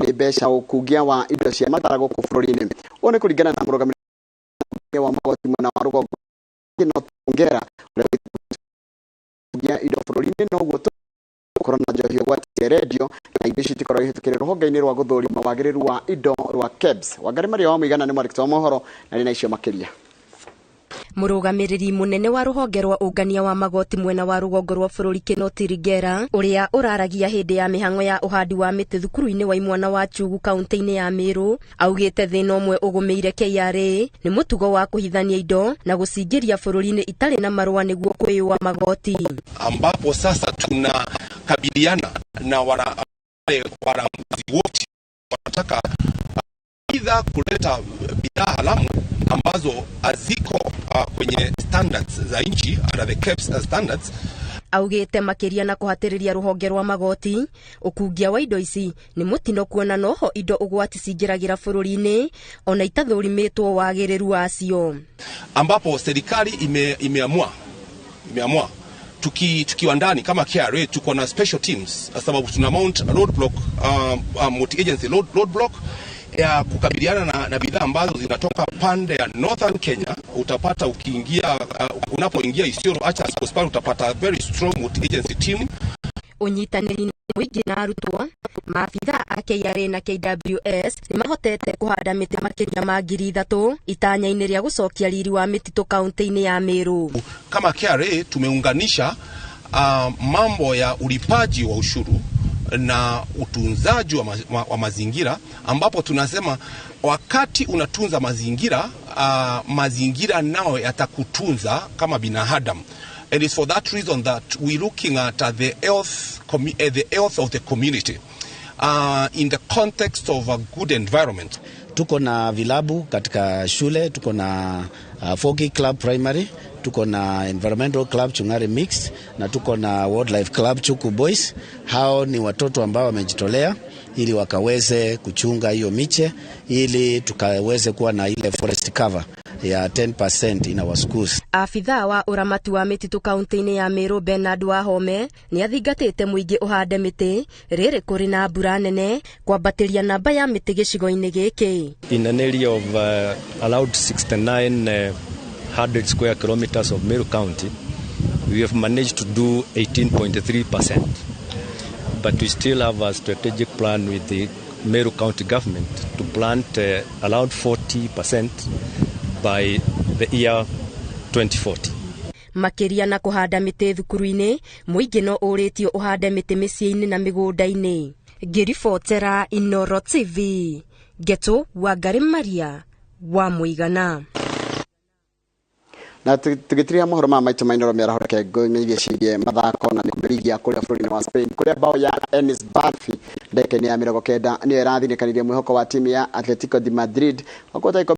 Nĩ mbeca ũkungia wa indo cia mathara gũkũ bũrũri-inĩ. Ũũ nĩ kũringana na mũrũgamĩrĩri wa magoti mwena wa rũgongo Kinoti Ngera, ũrĩa ũkungia indo bũrũri-inĩ noguo gũkorwo na njohi ũgwati rendio na indo ici itikoragwo ihĩtũkĩire rũhonge-inĩ rwa gũthũrima wagĩrĩru wa indo rwa KEBS. Wangari Maria wa Mũigana nĩ mwandĩki wa mohoro na nĩ na icio makĩria. Mũrũgamĩrĩri mũnene wa rũhonge rwa ũngania wa magoti mwena wa rũgongo rwa bũrũri Kinoti Rigera, ũrĩa ũraragia hĩndĩ ya mĩhang'o ya ũhandi wa mĩtĩ thukuru-inĩ wa imwana wa Chugu kaunti-inĩ ya Meru, augĩte thĩna ũmwe ũgũmĩire KRA nĩ mũtugo wa kũhithania indo na gũcingĩria bũrũri-inĩ itarĩ na marũa nĩguo kwĩyũa magoti. Ambapo sasa tunakabiliana na warambuzi wote wanataka aidha kuleta bidhaa haramu ambazo haziko kwenye standards za nchi under the KEBS standards. Augĩte makĩria na kũhatĩrĩria rũhonge rwa magoti, ũkungia wa indo ici nĩ mũtino kuona noho indo ũgwati cingĩragĩra bũrũri-inĩ ona itathũrimĩtwo wagĩrĩru wacio. Ambapo serikali imeamua tukiwa ndani kama KRA tuko na special teams sababu tuna mount roadblock, multi agency roadblock ya kukabiliana na bidhaa ambazo zinatoka pande ya Northern Kenya. Utapata ukiingia, unapoingia Isiolo, acha pale utapata very strong multi agency team. Ũnyitanĩri mũingĩ na arutwo, maabithaa a KRA na KWS nĩ mahotete kũhanda mĩtĩ makĩria ma 3,000 itanya-inĩ rĩa gũcokia riri wa mĩtitũ kaunti-inĩ ya Meru. Kama KRA tumeunganisha mambo ya ulipaji wa ushuru na utunzaji wa mazingira, ambapo tunasema wakati unatunza mazingira, mazingira nao yatakutunza kama binadamu. And it's for that reason that we're looking at the health of the community in the context of a good environment. Tuko na vilabu katika shule, tuko na 4K Club Primary, tuko na Environmental Club Chungari Mixed na tuko na Wildlife Club Chuku Boys. Hao ni watoto ambao wamejitolea ili wakaweze kuchunga hiyo miche ili tukaweze kuwa na ile forest cover ya 10% in our schools. Abithaa wa ũramati wa mĩtitũ kaunti-inĩ ya Meru Bernard Wahome nĩ athingatĩte mũingĩ ũhande mĩtĩ rĩrĩ kũrĩ na mbura nene kwambatĩria namba ya mĩtĩ gĩcigo-inĩ gĩkĩ. In an area of around 6900 square kilometers of Meru County, we have managed to do 18.3%. But we still have a strategic plan with the Meru County government to plant around 40% by the year 2040. Makĩria na kũhanda mĩtĩ thukuru-inĩ, mũingĩ no ũrĩtio ũhande mĩtĩ mĩciĩ-inĩ na mĩgũnda-inĩ. Ngĩribotera Inoro TV, Ngeto Wangari Maria wa Mũigana. Na tũgĩtiria mohoro ma maitũ mainoro mĩaraho, reke ngũmenyithie ciĩgiĩ mathako na nĩ ligi ya kũrĩa bũrũri-inĩ wa Spain, kũrĩa bao ya Enis Barfi ndagĩka-inĩ ya 90 nĩyo ĩrathinĩkanirie mwĩhoko wa timu ya Atletico de Madrid wa kũhota.